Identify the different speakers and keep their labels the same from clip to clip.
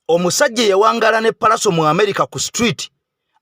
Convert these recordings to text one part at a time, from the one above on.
Speaker 1: Omusajja eyawangaala ne Pallaso mu America ku street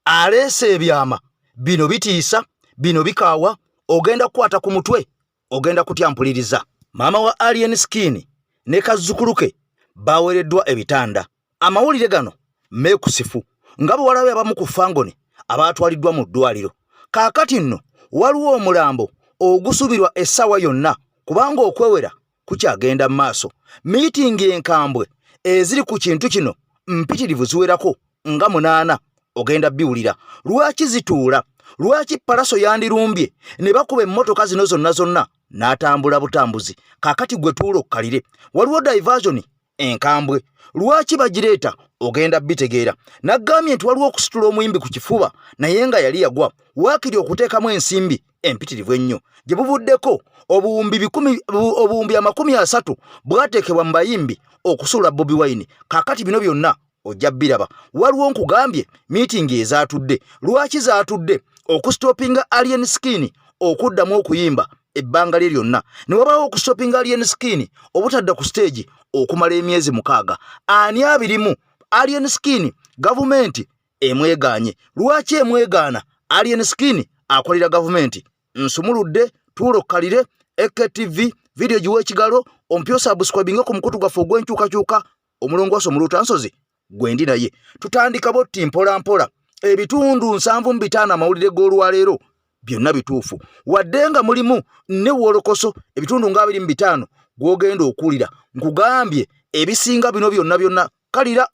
Speaker 1: aleese ebyama. Bino bitiisa, bino bikaawa, ogenda kukwata ku mutwe, ogenda kutya. Mpuliriza. Maama wa Alien Skin ne kazzukulu ke baweereddwa ebitanda. Amawulire gano meekusifu nga bwe walabye abamu ku Fangone abaatwaliddwa mu ddwaliro. Kaakati nno waliwo omulambo ogusuubirwa essaawa yonna kubanga okwewera kukyagenda mu maaso. Miitingi enkambwe eziri ku kintu kino mpitirivu, ziwerako nga 8, ogenda biwulira. Lwaki zituula? Lwaki Pallaso yandirumbye ne bakuba emmotoka zino zonna zonna n'atambula butambuzi? Kaakati gwe tuula okkalire. Waliwo diversion enkambwe, lwaki bagireeta? Ogenda bitegeera. Naggambye nti waliwo okusitula omuyimbi ku kifuba naye nga yali yagwa, waakiri okuteekamu ensimbi empitirivu ennyo. Gye buvuddeko 30,000 bwateekebwa mu bayimbi okusuula Bobi Wine. Kaakati bino byonna ojja biraba. Waliwo, nkugambye, miitingi ezaatudde. Lwaki zaatudde? Okustopinga Alien Skin okuddamu okuyimba ebbanga lye lyonna, ne wabaawo okustopinga Alien Skin obutadda ku stage okumala emyezi 6. Ani abirimu? Alien Skin gavumenti emwegaanye. Lwaki emwegaana? Alien Skin akolera gavumenti. Nsumuludde, tuula okkalire. AKTV video, giwa ekigalo ompya, osubscribinga ku mukutu gwaffe ogw'enkyukakyuka. Omulongoosa omuluta nsozi gwendi naye tutandika botti mpola mpola. Ebitundu 75 amawulire g'olwaleero byonna bituufu, wadde nga mulimu ne wolokoso ebitundu nga 25 gw'ogenda okuwulira. Nkugambye, ebisinga bino byonna byonna kalira,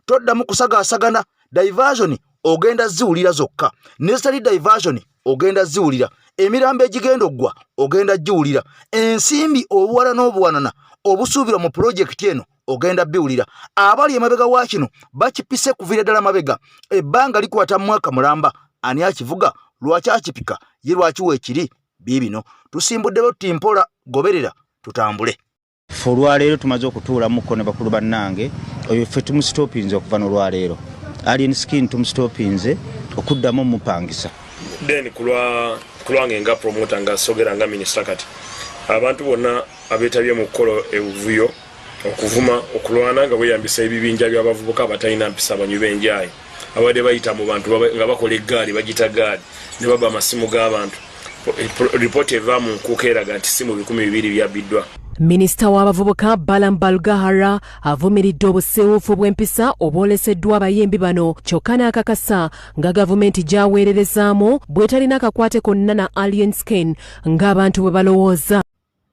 Speaker 1: toddamu kusagaasagana. Diversion ogenda ziwulira zokka, nezitali diversion ogenda ziwulira. Emirambo egigenda oggwa ogenda giwulira. Ensimbi obuwala n'obuwanana obusuubirwa mu pulojekiti eno ogenda biwulira. Abali emabega wa kino bakipise kuviira ddala mabega, ebbanga likwata mwaka mulamba. Ani akivuga? Lwaki akipika? Ye lwaki weekiri? Biibino tusimbudde botti mpola, goberera tutambule.
Speaker 2: Ffe olwaleero tumaze okutuulamuko ne bakulu bannange. Oyo ffe tumusitopinze okuva n'olwaleero. Alien Skin tumusitopinze okuddamu omupangisa.
Speaker 3: Then kulwa kulwange nga promoter, nga sogera nga minisita, kati abantu bonna abeetabye mu kukola ebuvuyo, okuvuma, okulwana nga bweyambisa ebibinja by'abavubuka abatalina mpisa, abanywi b'enjayi, abadde bayita mu bantu nga bakola eggaali, bagita gaali, ne baba amasimu g'abantu. Ripooti eva mu nkuuka eraga nti simu 200 byabbiddwa.
Speaker 4: Minisita w'abavubuka Balaam Barugahara avumiridde obusiiwuufu bw'empisa obwoleseddwa abayimbi bano, kyokka n'akakasa nga gavumenti gy'aweererezaamu bw'etalina kakwate konna na Alien Skin ng'abantu bwe balowooza.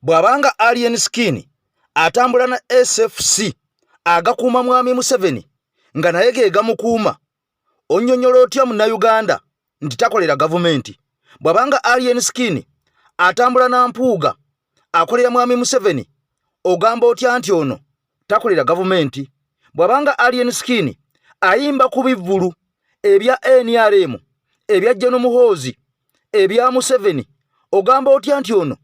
Speaker 1: Bw'abanga Alien Skin atambula na SFC agakuuma mwami Museveni nga naye ge gamukuuma, onnyonnyola otya Munnayuganda nti takolera gavumenti? Bw'abanga Alien Skin atambula na Mpuuga akolera mwami Museveni, ogamba otya nti ono takolera gavumenti? Bw'abanga Alien Skin ayimba ku bivvulu ebya NRM, ebya General Muhoozi, ebya Museveni, ogamba otya nti ono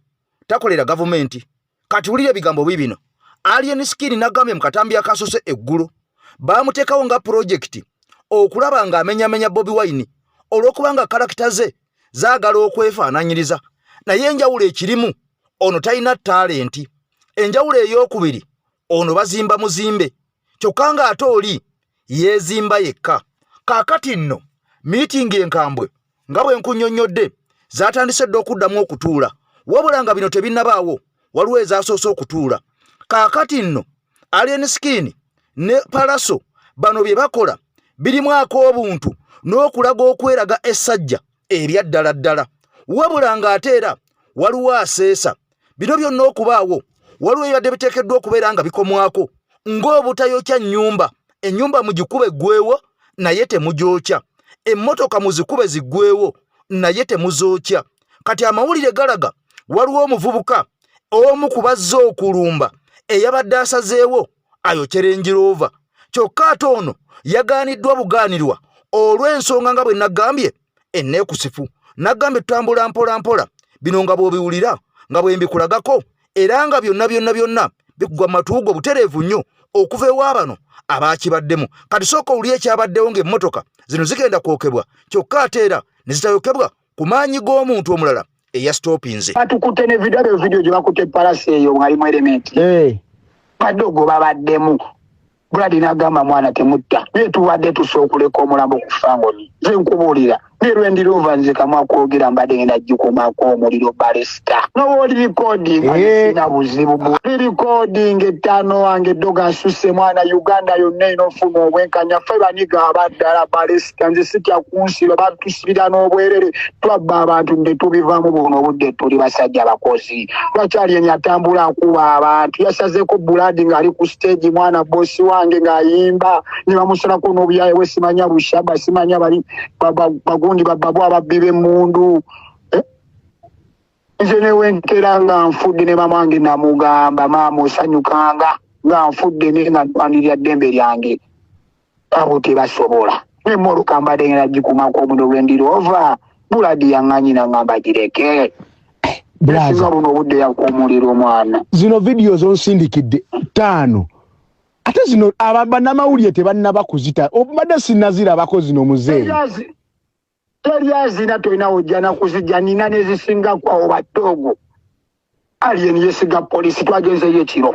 Speaker 1: takolera gavumenti? Kati wulira ebigambo biibino. Alien Skin nagambye mu katambi akasose eggulo, baamuteekawo nga pulojekiti okulaba ng'amenyamenya Bobi Wine olw'okuba nga character ze zaagala okwefaananyiriza. Naye enjawulo ekirimu, ono talina talent. Enjawulo ey'okubiri, ono bazimba muzimbe, kyokka ng'ate oli yeezimba yekka. Kaakati nno miitingi enkambwe nga bwe nkunnyonnyodde zaatandise dda okuddamu okutuula, wabula nga bino tebinnabaawo, waliwo ezasoose okutuula. Kaakati nno Alien Skin ne Pallaso bano bye bakola birimu ak'obuntu n'okulaga okweraga essajja ebya ddala ddala, wabula ng'ate era waliwo aseesa. Bino byonna okubaawo, waliwo ebibadde biteekeddwa okubeera nga bikomwako, ng'obutayokya nnyumba. Ennyumba mugikube eggwewo naye temugyokya, emmotoka muzikube ziggwewo naye temuzookya. Kati amawulire galaga waliwo omuvubuka omu ku bazze okulumba eyabadde asazeewo ayokye Range Rover, kyokka ate ono yagaaniddwa bugaanirwa olw'ensonga nga bwe nagambye enneekusifu. Nagambye tutambula mpola mpola. Bino nga bw'obiwulira, nga bwe mbikulagako, era nga byonna byonna byonna bikugwa mu matu go butereevu nnyo okuva ewa bano abakibaddemu. Kati sooka owulire ekyabaddewo ng'emmotoka zino zigenda kwokebwa, kyokka ate era ne zitayokebwa ku maanyi g'omuntu omulala eyasitopinze.
Speaker 5: Batukutte ne video eyo, video gye bakutte Pallaso eyo ng'alimu element. Badogo babaddemu. Brad n'agamba mwana temutta, naye tubadde tusobola okuleka omulambo ku fangoni. Nze nkubuulira ne Land Rover nze kamwa kwogera mbadde ngenda gikumako omuliro balesta noba oli recording sina buzibu bu recording ettaano wange eddoga nsuse mwana Uganda yonna erina ofuna obwenkanya ffe banyiga abaddala balesta nze sitya kunsiba batusibira n'obwerere twabba abantu ne tubivaamu buno obudde tuli basajja bakozi lwakyali eni atambula akuba abantu yasazeeko buladi ng'ali ku stage mwana bosi wange ng'ayimba ne bamusalako n'obuyaye bwe simanya bushaba simanya bali bagundi bababu ababbi b'emmundu. Nze newenkera nga nfudde ne mama wange namugamba maama osanyukanga nga nfudde naye nga ndwanirira ddembe lyange abo tebasobola nemmotoka mbadde ngenda gikumako omuliro Land Rover Buladi yaŋŋanyi nangamba gireke singa buno obudde yakuumulira omwana.
Speaker 6: Zino vidiyo zonsindikidde 5 ate zino bannamawulire tebannaba kuzita obadde sinnazirabako zino muzeeyi.
Speaker 5: Teri azina tolina wojja nakuzijja nina nezisingako awo badoogo Alien yesiga polisi twagenzeyo ekiro.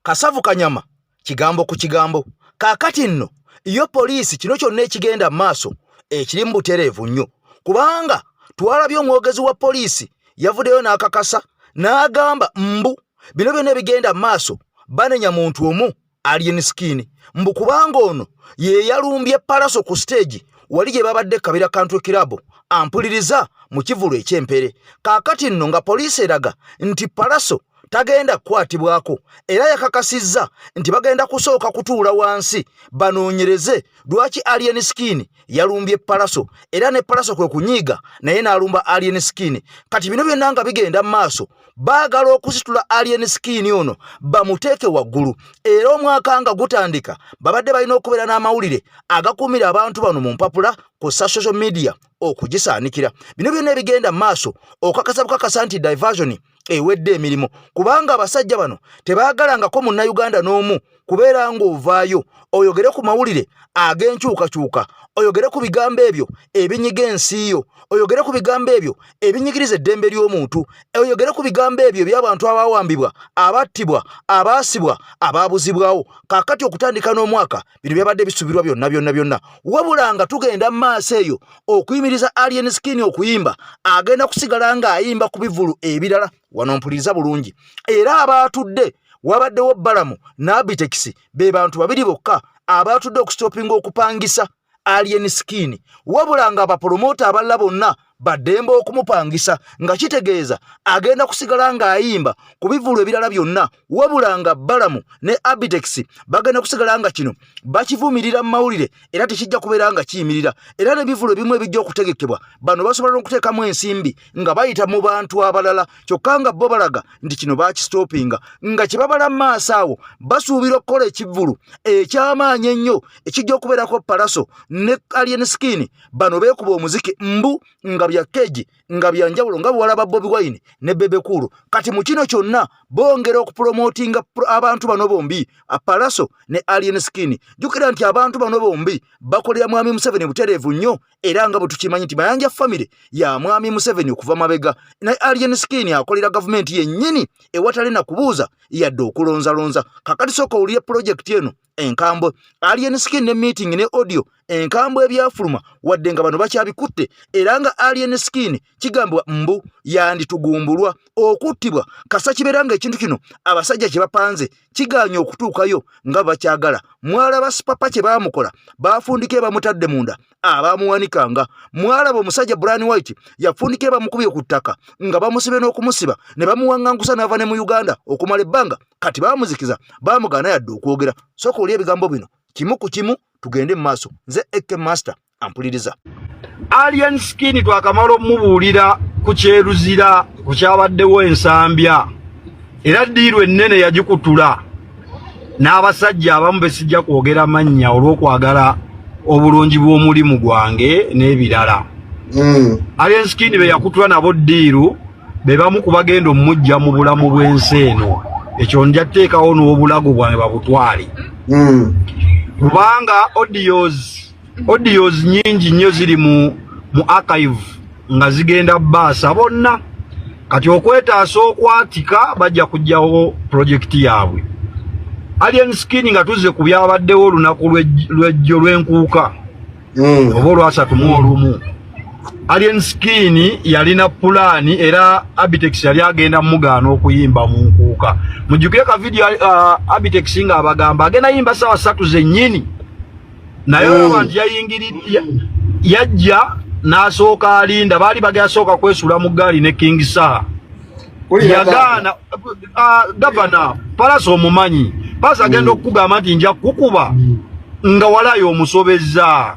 Speaker 1: Kasavu kanyama kigambo ku kigambo. Kaakati nno yo poliisi kino kyonna ekigenda mu maaso ekiri mu butereevu nnyo kubanga twalabye omwogezi wa poliisi yavuddeyo n'akakasa n'agamba mbu bino byonna ebigenda mu maaso banenya muntu omu Alien Skin mbu kubanga ono ye yalumbye Pallaso ku stage wali gye babadde Kabira Country Club ampuliriza mu kivulu eky'empere. Kaakati nno nga poliisi eraga nti Pallaso tagenda kukwatibwako era yakakasizza nti bagenda kusooka kutuula wansi banoonyereze lwaki Alien Skin yalumbye Pallaso era ne Pallaso kwe kunyiiga naye n'alumba Alien Skin. Kati bino byonna nga bigenda mu maaso baagala okusitula Alien Skin ono bamuteeke waggulu era omwaka nga gutandika babadde balina okubeera n'amawulire agakuumira abantu bano mu mpapula ku social media okugisaanikira. Bino byonna ebigenda mu maaso okakasa bukakasa nti diversion ewedde emirimu kubanga abasajja bano tebaagalangako munnayuganda n'omu kubeera ng'ovaayo oyogere ku mawulire ag'enkyukakyuka, oyogere ku bigambo ebyo ebinyiga ensi yo, oyogere ku bigambo ebyo ebinyigiriza eddembe ly'omuntu, oyogere ku bigambo ebyo eby'abantu abaawambibwa, abattibwa, abaasibwa, abaabuzibwawo. Kaakati okutandika n'omwaka bino byabadde bisuubirwa byonna byonna byonna, wabula nga tugenda mu maaso eyo okuyimiriza Alien Skin okuyimba agenda kusigala ng'ayimba ku bivulu ebirala. Wano mpuliriza bulungi, era abaatudde wabaddewo Balamu n'Abitex be bantu babiri bokka abaatudde okusitopinga okupangisa Alien Skin, wabula nga abapromota abalala bonna baddembe okumupangisa nga kitegeeza agenda kusigala ng'ayimba ku bivulu ebirala byonna, wabula nga Balamu ne Abitex bagenda kusigala nga kino bakivumirira mu mawulire era tekijja kubeera nga kiyimirira, era n'ebivulu ebimu ebijja okutegekebwa bano basobola n'okuteekamu ensimbi nga bayita mu bantu abalala, kyokka nga bo balaga nti kino bakisitopinga nga kye babala mu maaso awo basuubira okukola ekivvulu eky'amaanyi ennyo ekijja okubeerako Pallaso ne Alien Skin. Bano beekuba omuziki mbu nga bya keegi nga bya njawulo nga bwewalaba Bobi Wine ne Bebe Cool. Kati mu kino kyonna bongera okupromotinga abantu bano bombi Pallaso ne Alien Skin. Jjukira nti abantu bano bombi bakolera Mwami Museveni butereevu nnyo era nga bwe tukimanyi nti Mayanja family ya Mwami Museveni okuva mabega, ne Alien Skin akolera gavumenti yennyini ewatali na kubuuza yadde okulonzalonza. Kakati sooka owulire pulojekiti eno enkambwe Alien Skin ne meeting ne audio enkambwe ebyafuluma wadde nga bano bakyabikutte, era nga Alien Skin kigambibwa mbu yanditugumbulwa okuttibwa kasa kibeera nga ekintu kino abasajja kye bapanze kigaanye okutuukayo nga bakyagala. Mwalaba Sipapa kye baamukola, baafundika ebamutadde munda abaamuwanikanga. Mwalaba omusajja Brian White yafundika ebamukubye ku ttaka nga bamusibe n'okumusiba ne bamuwaŋŋangusa n'ava ne mu Uganda okumala ebbanga. Kati baamuzikiza baamugaana yadde okwogera. Sooka oli ebigambo bino kimu ku kimu tugende mu maaso. Nze AK Master ampuliriza.
Speaker 7: Alien Skin twakamala omubuulira ku kyeruzira ku kyabaddewo ensambya, era ddiiru ennene yagikutula n'abasajja abamu besijja kwogera mannya olw'okwagala obulungi bw'omulimu gwange n'ebirala. Alien Skin be yakutula nabo ddiiru be bamu ku bagenda omujja mu bulamu bw'ensi eno. Ekyo nja tteekawo n'obulago bwange babutwale, kubanga audios nyingi nnyo ziri mu archive nga zigenda baasa bonna. Kati okwetaasa okwatika bajja kujjawo projekiti yaabwe. Alien Skin nga tuzze ku byabaddewo olunaku lw'ejjo lw'enkuuka oba olwasatu mu olumu, Alien Skin yalina pulaani era Abitex yali agenda mugaana okuyimba mu nkuuka. Mujjukire ka vidiyo Abitex nga abagamba agenda yimba ssaawa 3 zennyini, naye olaba nti yayingiridde, yajja n'asooka alinda, baali bagenda sooka kwesula mu ggaali ne King Saha. Yagaana gavana Palaso, omumanyi Palaso agenda okukugamba nti nja kukuba nga walayo omusobezza.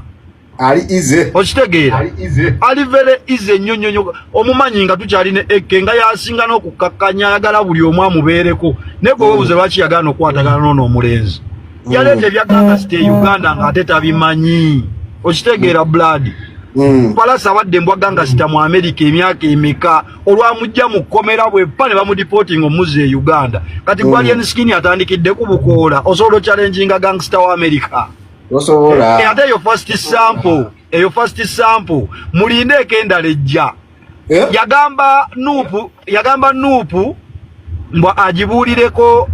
Speaker 8: Ali easy.
Speaker 7: Okitegeera?
Speaker 8: Ali easy.
Speaker 7: Ali very easy nnyo nnyo nnyo. Omumanyi nga tukyali ne eke nga yasinga n'okukkakkanya, ayagala buli omu amubeereko, naye gwe weebuuze lwaki yagaana okukwatagana n'ono omulenzi. Yaleeta ebya gangster e Uganda ng'ate tabimanyi. Okitegeera, blood? Palaso abadde mbwa gangster mu America emyaka emeka, olwamujja mu kkomera bweppa ne bamudeportinga omuzza e Uganda. Kati gwe Alien Skin atandikidde ku bukoola, osobola ochallenginga gangster wa America?
Speaker 8: Tosobola.
Speaker 7: Ate eyo first sample, eyo first sample, mulindeeko endala ejja.
Speaker 8: Eh?
Speaker 7: Yagamba NUP, yagamba NUP mbwa agibuulireko,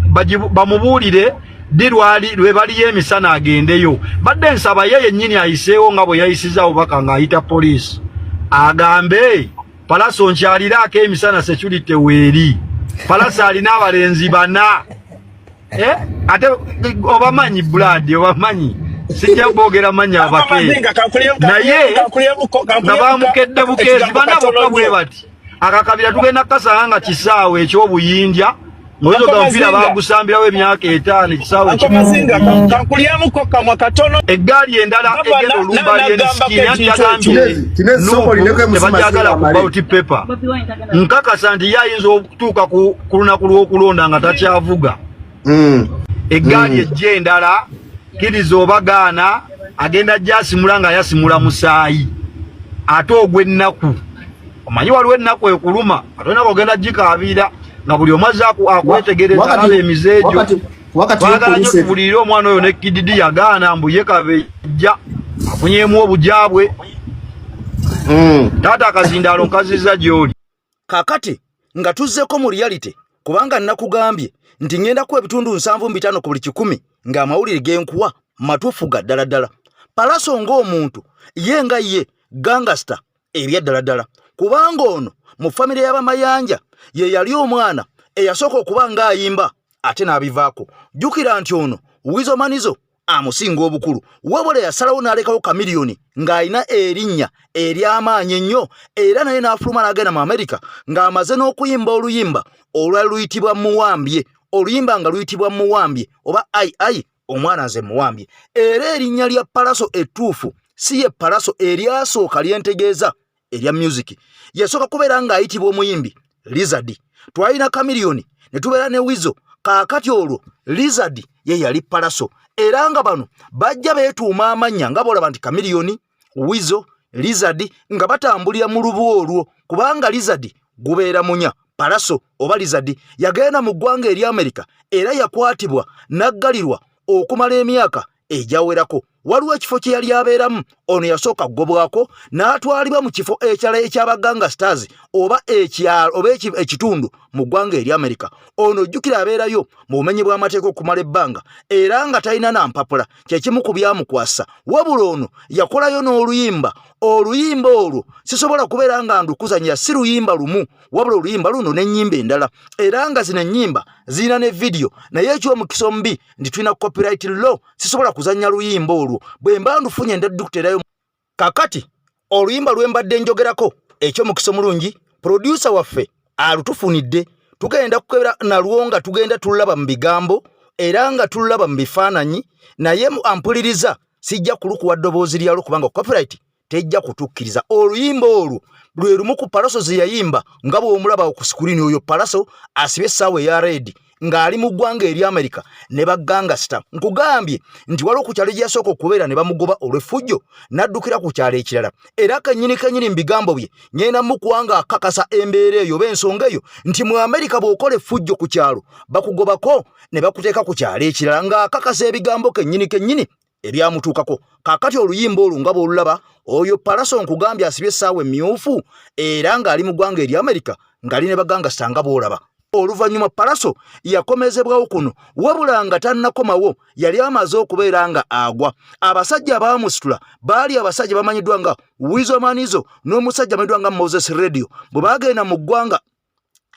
Speaker 7: bamubuulire ddi lwali lwe baliyo emisana agendeyo. Badde nsaba ye yennyini ayiseewo nga bwe yayisiza obubaka ng'ayita poliisi, agambe Palaso nkyaliraako emisana, security weeri. Palaso alina abalenzi bana. Eh? Ate obamanyi, blood, obamanyi, sijja boogera mannya abake, naye nga bamukedde bukeezi bana bokka bwe bati. Akakabira tugenda kukasanga nga kisaawe eky'obuyinja ngoyinza oga omupiira bagusambirawo emyaka 50, ekisaawe.
Speaker 9: Ankomazinga, kankulyamuko kamwa katono.
Speaker 7: Eggaali endala egenda olumba
Speaker 9: n'agambako
Speaker 7: Alien Skin anti
Speaker 9: ekintu
Speaker 7: yagambye
Speaker 8: Kinezi, Kinezi, sooka olindeko
Speaker 7: NUP
Speaker 8: emusi
Speaker 7: tebagyagala
Speaker 8: mazinga
Speaker 7: ku
Speaker 8: amale.
Speaker 7: ballot paper. Nkakasa nti ye ayinza okutuuka ku lunaku lw'okulonda nga takyavuga. Eggaali ejja endala, kkiriza oba gaana, agenda gyasimula nga yasimula musaayi ate ogw'ennaku. Omanyi waliwo ennaku ekuluma, ate ennaku ogenda gikaabira nga buli omu azze akwetegereza, alaba emize egyo.
Speaker 8: Wakati yo
Speaker 7: Twagala nnyo
Speaker 8: poliisi
Speaker 7: tubulirire omwana oyo ne kididi yagaana mbu ye kabejja afunyemu obujabwe. Taata, akazindaalo nkazizza gy'oli.
Speaker 1: Kakati nga tuzzeko mu reality, kubanga nakugambye nti ŋŋenda kuwa ebitundu 75 ku buli 100 ng'amawulire genkuwa matuufu ga ddala ddala. Palaso ng'omuntu ye nga ye gangster ebya ddala ddala, kubanga ono mu famire y'Abamayanja ye yali omwana eyasooka okuba ng'ayimba ate n'abivaako. Jjukira nti ono Wizo Manizo amusinga obukulu, wabula yasalawo n'alekawo Kamiliyoni ng'alina erinnya ery'amaanyi ennyo, era naye n'afuluma n'agenda mu Amerika ng'amaze n'okuyimba oluyimba olwali luyitibwa Muwambye, oluyimba nga luyitibwa Muwambye oba Ai Omwana Nze Muwambye. Era erinnya lya Palaso ettuufu si ye Palaso eryasooka lyentegeeza erya music, yasooka kubeera ng'ayitibwa omuyimbi Lizard. Twalina Kamiliyoni ne tubeera ne Wizo, kaakati olwo Lizard ye yali Palaso, era nga bano bajja beetuuma amannya nga bolaba nti Kamiliyoni, Wizo, Lizard, nga batambulira mu lubu olwo, kubanga Lizard gubeera munya. Palaso oba Lizard yagenda mu ggwanga erya Amerika era yakwatibwa n'aggalirwa okumala emyaka egyawerako. Waliwo ekifo kye yali abeeramu, ono yasooka kugobwako n'atwalibwa mu kifo ekirala eky'abaganga stars oba ekyalo oba ekitundu mu ggwanga erya Amerika. Ono ojjukira abeerayo mu bumenyi bw'amateeka okumala ebbanga era nga talina na mpapula, kyekimu ku byamukwasa. Wabula ono yakolayo n'oluyimba, oluyimba olwo sisobola kubeera nga ndukuzanya, si luyimba lumu wabula oluyimba luno n'ennyimba endala, era nga zino ennyimba zirina ne vidiyo, naye eky'omukisa omubi nti tulina copyright law, sisobola kuzannya luyimba olwo. Bwe mba ndufunye ndaddukuteerayo. Kakati oluyimba lwe mbadde njogerako, eky'omukisa omulungi producer waffe alutufunidde, tugenda kukebera nalwo nga tugenda tulaba mu bigambo era nga tulaba mu bifaananyi, naye ampuliriza sijja kulukuwa ddoboozi lyalwo kubanga copyright tejja kutukkiriza. Oluyimba olwo lwe lumu ku Palaso ze yayimba nga bw'omulaba ku screen. Oyo Palaso asibye essaawa eya red ng'ali mu ggwanga eri Amerika ne bagangster. Nkugambye nti waliwo ku kyalo gye yasooka okubeera ne bamugoba olw'effujjo, n'addukira ku kyalo ekirala, era kennyini kennyini mu bigambo bye ngenda mukuwa nga akakasa embeera eyo oba ensonga eyo nti mu Amerika bw'okola effujjo ku kyalo bakugobako ne bakuteeka ku kyalo ekirala, ng'akakasa ebigambo kennyini kennyini ebyamutuukako. Kaakati oluyimba olwo nga bw'olulaba, oyo Palaso nkugambye asibye essaawa emmyufu era ng'ali mu ggwanga eri Amerika ng'ali ne bagangster nga bw'olaba. Oluvannyuma Pallaso yakomezebwawo kuno, wabula nga tannakomawo yali amaze okubeera nga agwa. Abasajja abaamusitula baali abasajja bamanyiddwa nga Weasel Manizo n'omusajja amanyiddwa nga Moses Radio. Bwe baagenda mu ggwanga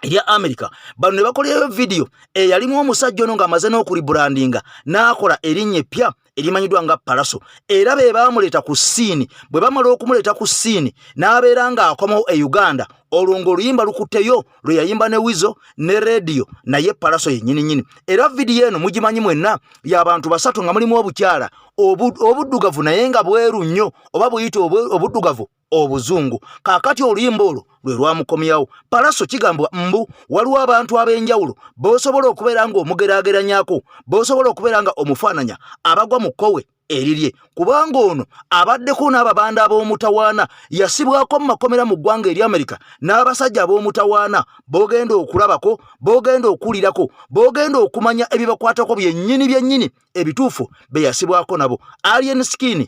Speaker 1: erya America, bano ne bakolerayo vidiyo eyalimu omusajja ono ng'amaze n'okulibrandinga n'akola erinnya eppya erimanyiddwa nga Pallaso, era be baamuleeta ku siini. Bwe bamala okumuleeta ku siini n'abeera ng'akomawo e Uganda, olwo ng'oluyimba lukutteyo lwe yayimba ne Weasel ne Radio, naye Pallaso yennyini nnyini. Era vidiyo eno mugimanyi mwenna, y'abantu basatu nga mulimu obukyala obuddugavu naye nga bweru nnyo, oba buyite obuddugavu obuzungu. Kaakati oluyimba olwo lwe lwamukomyawo Pallaso. Kigambibwa mbu waliwo abantu ab'enjawulo b'osobola okubeera nga omugeraageranyako, b'osobola okubeera nga omufaananya, abagwa mu kkowe erirye, kubanga ono abaddeko n'ababanda ab'omutawaana, yasibwako mu makomera mu ggwanga eri Amerika n'abasajja ab'omutawaana b'ogenda okulabako, b'ogenda okuwulirako, b'ogenda okumanya ebibakwatako byennyini byennyini ebituufu be yasibwako nabo. Alien Skin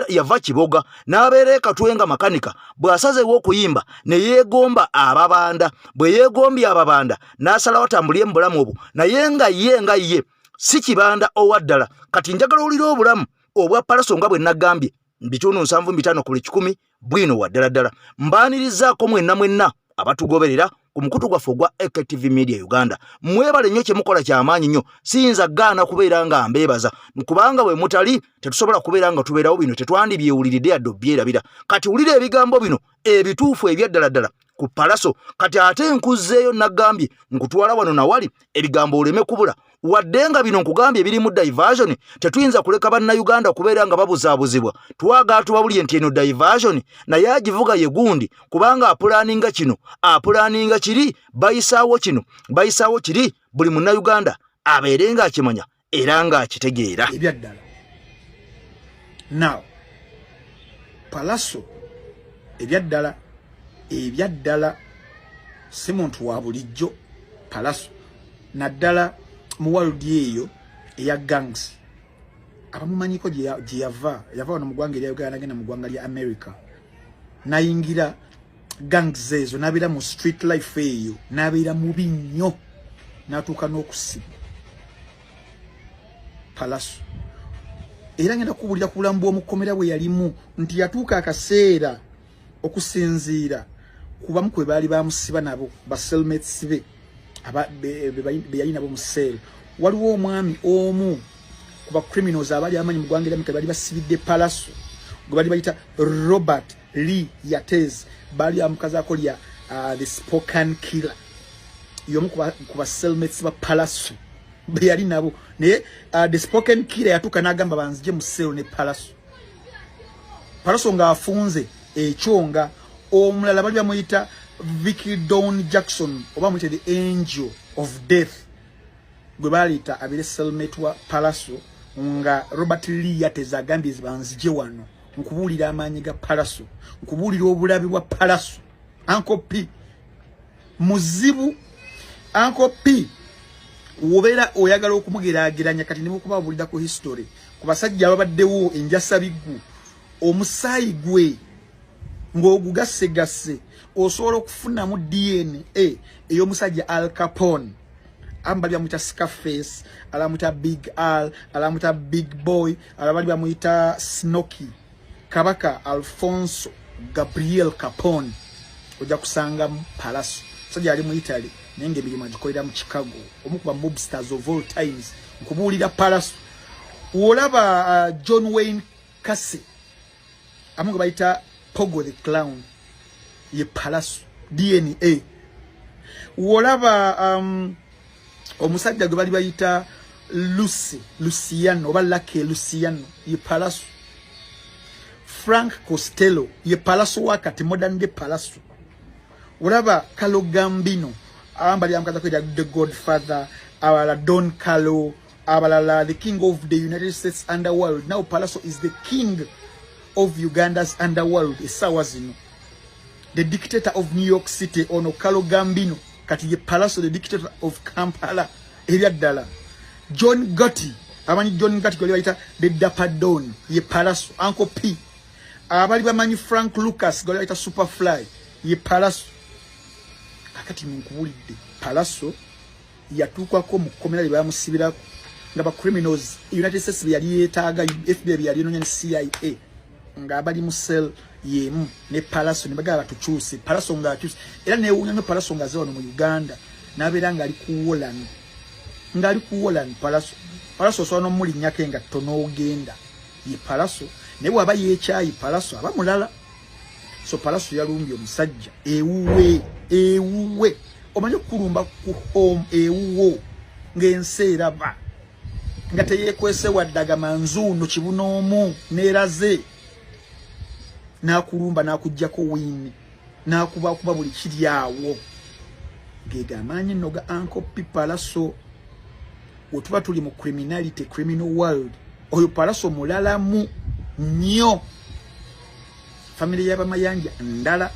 Speaker 1: yava Kiboga n'abeera e Katwe nga makanika. Bw'asazeewo okuyimba ne yeegomba ababanda, bwe yeegombye ababanda n'asalawo atambulire mu bulamu obwo, naye nga ye nga ye si kibanda owa ddala. Kati njagala owulire obulamu obwa Pallaso nga bwe nagambye, 75% ku buli 100 bwino wa ddala ddala. Mbaanirizaako mwenna mwenna abatugoberera ku mukutu gwaffe ogwa AKTV Media Uganda. Mwebale nnyo, kyemukola kyamaanyi nnyo, siyinza gaana kubeera nga mbeebaza, kubanga bwe mutali tetusobola kubeera nga tubeerawo, bino tetwandibyewuliridde yadde obyerabira. Kati wulira ebigambo bino ebituufu ebyaddala ddala ku Pallaso. Kati ate nkuzzeeyo, nagambye nkutwala wano nawali ebigambo oleme kubula, wadde nga bino nkugambye ebirimu diversion. Tetuyinza kuleka Bannayuganda kubeera nga babuzaabuzibwa. Twagala tubabulye nti eno diversion naye agivuga ye gundi, kubanga apulaninga kino, apulaninga kiri, bayisaawo kino, bayisaawo kiri, buli Munnayuganda abeere ng'akimanya era ng'akitegeera.
Speaker 10: Ebyaddala now Pallaso ebyaddala ebyaddala si muntu wa bulijjo. Pallaso naddala mu world eyo eya gangs, abamumanyiko gye yava, yava wano mu ggwanga erya Uganda, nagenda mu ggwanga lya America, nayingira gangs ezo, nabeera mu street life eyo, nabeera mubi nnyo, natuuka n'okusibwa Pallaso. Era ngenda kubuulira ku bulamu bw'omukomera bwe yalimu, nti yatuuka akaseera, okusinziira kubamu kwe baali bamusiba nabo, ba cellmates be be yali nabo mu cell, waliwo omwami omu ku ba criminals abali amanyi mu ggwanga erya bali basibidde Pallaso, gwe bali bayita Robert Lee Yates, baali bamukazaako lya the Spokane Killer. Y'omu ku ba cellmates ba Pallaso be yali nabo. Naye the Spokane Killer yatuuka n'agamba, "Banzije mu cell ne Pallaso." Pallaso ng'afunze ekyonga. Omulala bali bamuyita Vicky Dawn Jackson, oba muyita the Angel of Death, gwe baleeta abeere cellmate wa Pallaso, nga Robert Lee Yates agambye, "Banzije wano." Nkubuulira amaanyi ga Pallaso, nkubuulira obulabi bwa Pallaso. Uncle P muzibu. Uncle P wobeera oyagala okumugeraageranya kati nebukuba bulira ku history ku basajja ababaddewo enjasabiggu, omusaayi gwe ng'ogugassegasse osobola okufunamu DNA ey'omusajja Al Capone. Abamu bali bamuyita Scarface, alamuyita Big Al, alamuyita Big Boy, alabali bamuyita Snoky. Kabaka Alfonso Gabriel Capone, ojja kusangamu Pallaso. Musajja ali mu Italy naye ngaemirimu agikolera mu Chicago, omu ku ba mobsters of all times. Nkubuulira Pallaso. Olaba John Wayne Gacy, amu nga bayita Pogo the Clown, ye Pallaso DNA. Wolaba omusajja gwe bali bayita Lucy Luciano oba Lucky Luciano, ye Pallaso. Frank Costello ye Pallaso wakati, modern day Pallaso. Olaba Carlo Gambino, abamu bali bamukaza kwera the Godfather, abalala Don Carlo, abalala the king of the United States underworld. Now Pallaso is the king of Uganda's underworld essaawa zino, the dictator of New York City. Ono Carlo Gambino kati ye Pallaso, the dictator of Kampala ebyaddala. John Gotti, amanyi John Gotti gwali bayita the Dapper Don, ye Pallaso. Uncle P, abali bamanyi Frank Lucas gwali bayita Superfly, ye Pallaso. Kakati nkubulidde Palaso yatuukako mu kkomera lye bamusibirako nga ba criminals United States bye yali yeetaaga, FBI bye yali enoonya ne CIA, nga bali mu cell yemu ne Palaso, ne bagala batukyuse. Palaso ng'akyuse, era neewuunya nnyo Palaso ng'aze wano mu Uganda n'abeera ng'ali ku Wolan, ng'ali ku Wolan. Palaso, Palaso osobola n'omulinnyako engatto n'ogenda, ye Palaso. Naye bw'aba yeekyayi, Palaso aba mulala. So Palaso yalumbye omusajja ewuwe, ewuwe. Omanyi okukulumba ku home ewuwo ng'ensi eraba, nga teyeekwese waddaga manzuuno kibunoomu neeraze, n'akulumba n'akuggyako wiini n'akubakuba buli kiri awo. Gega amaanyi nno ga Uncle P Palaso. Wetuba tuli mu criminality, criminal world, oyo Palaso mulalamu nnyo. Famire y'Abamayanja ndala.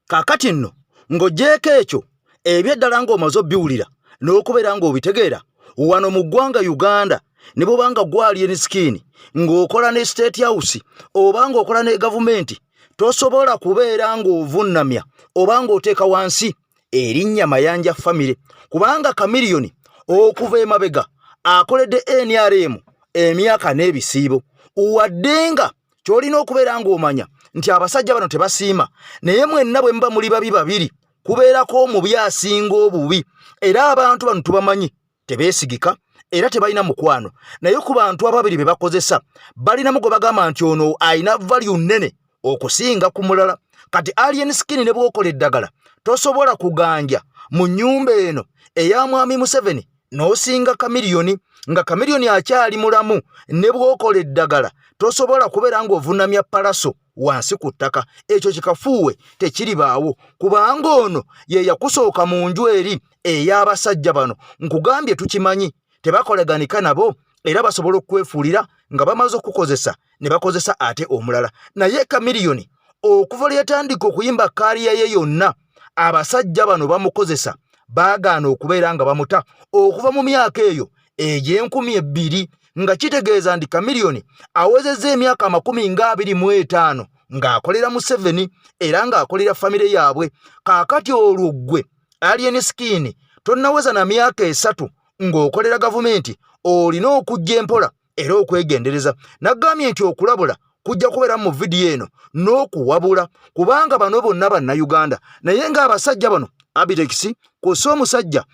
Speaker 1: Kaakati nno ng'oggyeeko ekyo, ebyeddala ng'omaze obbiwulira n'okubeera ng'obitegeera, wano mu ggwanga Uganda, ne bw'oba nga gwe Alien Skin ng'okola ne State House oba ng'okola ne gavumenti, tosobola kubeera ng'ovunnamya oba ng'oteeka wansi erinnya Mayanja famire, kubanga Kamiliyoni okuva emabega akoledde NRM emyaka n'ebisiibo. Wadde nga ky'olina okubeera ng'omanya nti abasajja bano tebasiima, naye mwenna bwe muba muli babi babiri, kubeerako omubi asinga obubi. Era abantu bano tubamanyi, tebeesigika era tebalina mukwano, naye ku bantu ababiri be bakozesa balinamu gwe bagamba nti ono alina value nnene okusinga ku mulala. Kati Alien Skin, ne bw'okola eddagala, tosobola kuganja mu nnyumba eno eya Mwami Museveni n'osinga Kamiliyoni nga Kamiliyoni akyali mulamu. Ne bw'okola eddagala, tosobola kubeera ng'ovunamya Palaso wansi ku ttaka. Ekyo kikafuuwe, tekiribaawo, kubanga ono ye yakusooka mu nju eri ey'abasajja bano. Nkugambye, tukimanyi tebakoleganika nabo, era basobola okwefuulira nga bamaze okukozesa ne bakozesa ate omulala. Naye Kamiliyoni okuva lwe yatandika okuyimba career ye yonna, abasajja bano bamukozesa, baagaana okubeera nga bamuta okuva mu myaka eyo egy'2000, nga kitegeeza nti Kamiliyoni awezezza emyaka 25 ng'akolera Museveni era ng'akolera famire yaabwe. Kaakati olwo ggwe Alien Skin tonnaweza na myaka 3 ng'okolera gavumenti, olina okujja empola era okwegendereza. Nagambye nti okulabula kujja kubeera mu vidiyo eno n'okuwabula, kubanga bano bonna Bannayuganda, naye ng'abasajja bano Abitex kw'ossa omusajja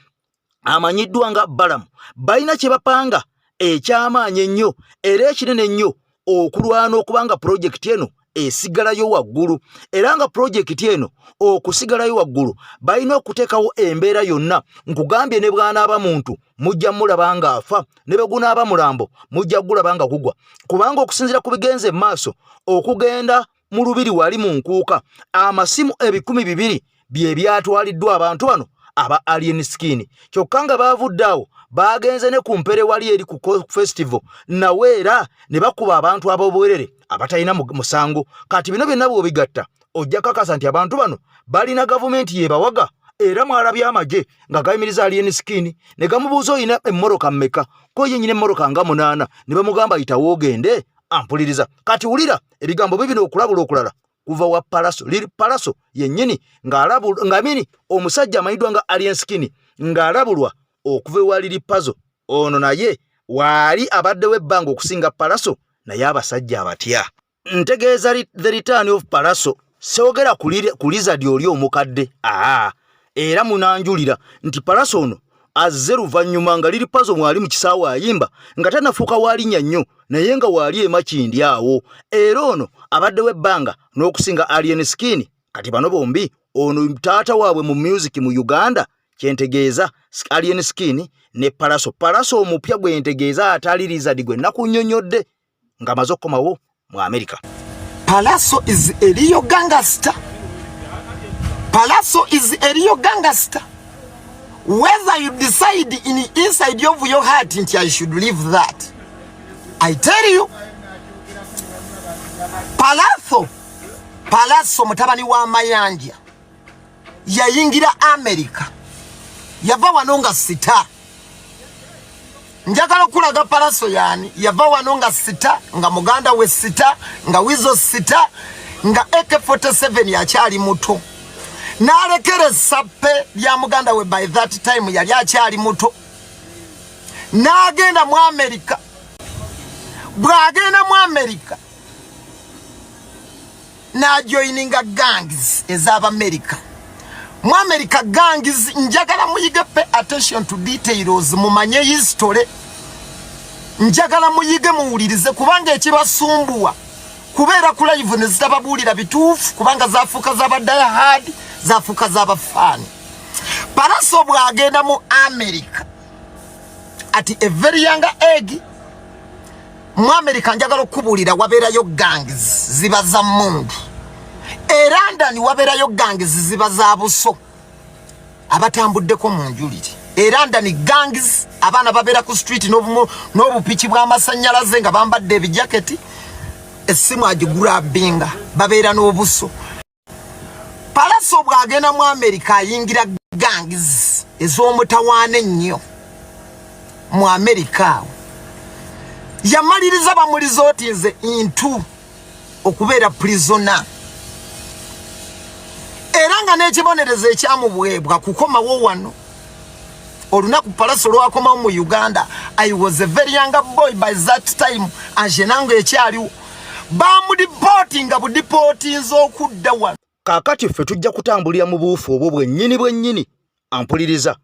Speaker 1: amanyiddwa nga Balamu balina kye bapanga ekyamaanyi ennyo era ekinene ennyo okulwana okubanga pulojekiti eno esigalayo waggulu. Era nga pulojekiti eno okusigalayo waggulu, balina okuteekawo embeera yonna. Nkugambye, ne bw'anaaba muntu mujja mulaba ng'afa, ne bwe gunaaba mulambo mujja gulaba nga gugwa, kubanga okusinziira ku bigenze maaso okugenda mu lubiri wali mu nkuuka, amasimu 200 bye byatwaliddwa abantu bano aba Alien Skin. Kyokka nga baavudde awo, baagenze ne ku mpere wali eri ku festival, nawe era ne bakuba abantu ab'obwerere abatalina musango. Kati bino byonna bw'obigatta, ojja kakasa nti abantu bano balina gavumenti yebawaga. Era mwalabye amagye nga gayimiriza Alien Skin ne gamubuuza, "Olina emmoroka mmeka?" Ko ye nyina emmoroka nga 8, ne bamugamba, "Yitawo ogende." Ampuliriza kati, wulira ebigambo bibino. Okulabula okulala kuva wa Palaso, Lil Palaso yennyini, ng'amini omusajja amanyiddwa nga Alien Skin ng'alabulwa okuva ewa Lili Pazo. Ono naye waali abaddewo ebbanga okusinga Palaso, naye abasajja abatya. Ntegeeza the return of Palaso, sewogera ku lizard oli omukadde. Aa, era munanjulira nti Palaso ono azze luvannyuma nga Lili Pazo mwali mu kisaawe ayimba, nga tanafuuka waalinnya nnyo, naye nga waali emakindi awo. Era ono abaddewo ebbanga n'okusinga Alien Skin. Kati bano bombi, ono taata waabwe mu music mu Uganda, kyentegeeza Alien Skin ne Palaso. Palaso omupya gwe ntegeeza, atali lizard gwe nakunnyonnyodde ng'amaze okukomawo mu America.
Speaker 11: Palaso is a real gangster. Palaso is a real gangster. Whether you decide in inside of your heart nti I should leave that. I tell you. Palaso, Palaso mutabani wa Mayanja yayingira America, yava wano nga star. Njagala okulaga Palaso yani yava wano nga star, nga muganda we star, nga Wizo star, nga AK47 akyali muto. N'alekera essappe lya muganda we. By that time yali akyali muto. N'agenda mu Amerika. Bw'agenda mu Amerika, n'ajoininga gangs ez'Abamerika mu America. Gangs, njagala muyige, pay attention to details, mumanye history. Njagala muyige, muwulirize, kubanga ekibasumbuwa kubeera ku live ne zitababuulira bituufu, kubanga zafuuka z'aba diehard, zafuuka z'abafaani. Pallaso bw'agenda mu America at a very young age, mu America, njagala okubuulira, wabeerayo gangs ziba za mundu. E London wabeerayo gangs ziba za buso. Abatambuddeko mu njulire, e London gangs, abaana babeera ku street n'obupiki bw'amasannyalaze nga bambadde ebijaketi, essimu agigurabinga, babeera n'obuso. Pallaso bw'agenda mu Amerika, ayingira gangs ez'omutawaana ennyo mu Amerika. Awo yamaliriza bamuresortinze into okubeera prisoner, era nga n'ekibonerezo ekyamubwebwa kukomawo wano. Olunaku Pallaso lwakomawo mu Uganda, I was a very young boy by that time. Angenango ekyaliwo, bamudeportinga budeportinza okudda wano.
Speaker 1: Kaakati ffe tujja kutambulira mu buufu obwo bwennyini bwennyini. Ampuliriza,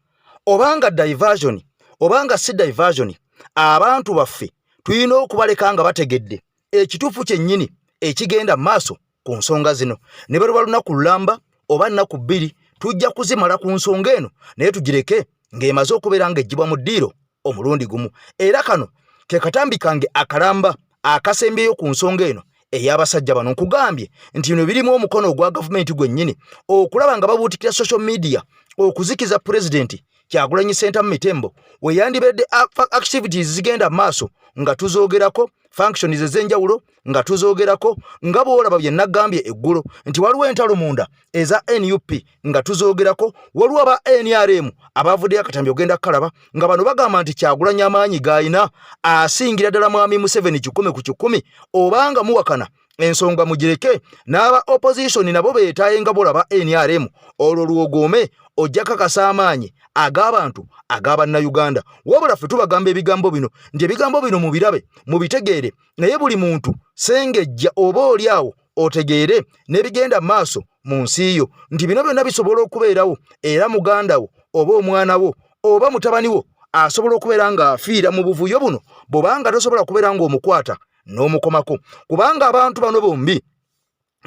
Speaker 1: obanga diversion obanga si diversion, abantu baffe tulina okubaleka nga bategedde ekituufu kyennyini ekigenda mu maaso ku nsonga zino. Ne bwe luba lunaku lulamba oba nnaku 2, tujja kuzimala ku nsonga eno, naye tugireke ng'emaze okubeera ng'eggyibwa mu ddiiro omulundi gumu. Era kano ke katambi kange akalamba akasembyeyo ku nsonga eno ey'abasajja bano. Nkugambye nti bino birimu omukono ogwa gavumenti gwennyini okulaba nga babuutikira social media okuzikiza Pulezidenti Kyagulanyi Ssentamu Mitembo. We yandibadde activities zigenda maaso nga tuzoogerako, functions ez'enjawulo nga tuzoogerako, nga bw'olaba bye nagambye eggulo nti waliwo entalo munda eza NUP nga tuzoogerako. Waliwo aba NRM abavuddeyo akatambi, ogenda kukalaba, nga bano bagamba nti Kyagulanyi amaanyi g'alina asingira ddala mwami Museveni 100%. Obanga muwakana ensonga mugireke n'aba opposition nabo beetaaye, nga bolaba NRM olwo lwogoome ojja kakasa amaanyi ag'abantu ag'abannayuganda. Wabula ffe tubagamba ebigambo bino nti ebigambo bino mubirabe, mubitegeere, naye buli muntu sengejja oba oli awo otegeere n'ebigenda mu maaso mu nsi yo, nti bino byonna bisobola okubeerawo, era muganda wo oba omwana wo oba mutabani wo asobola okubeera ng'afiira mu buvuyo buno bw'obanga tosobola kubeera ng'omukwata n'omukomako, kubanga abantu bano bombi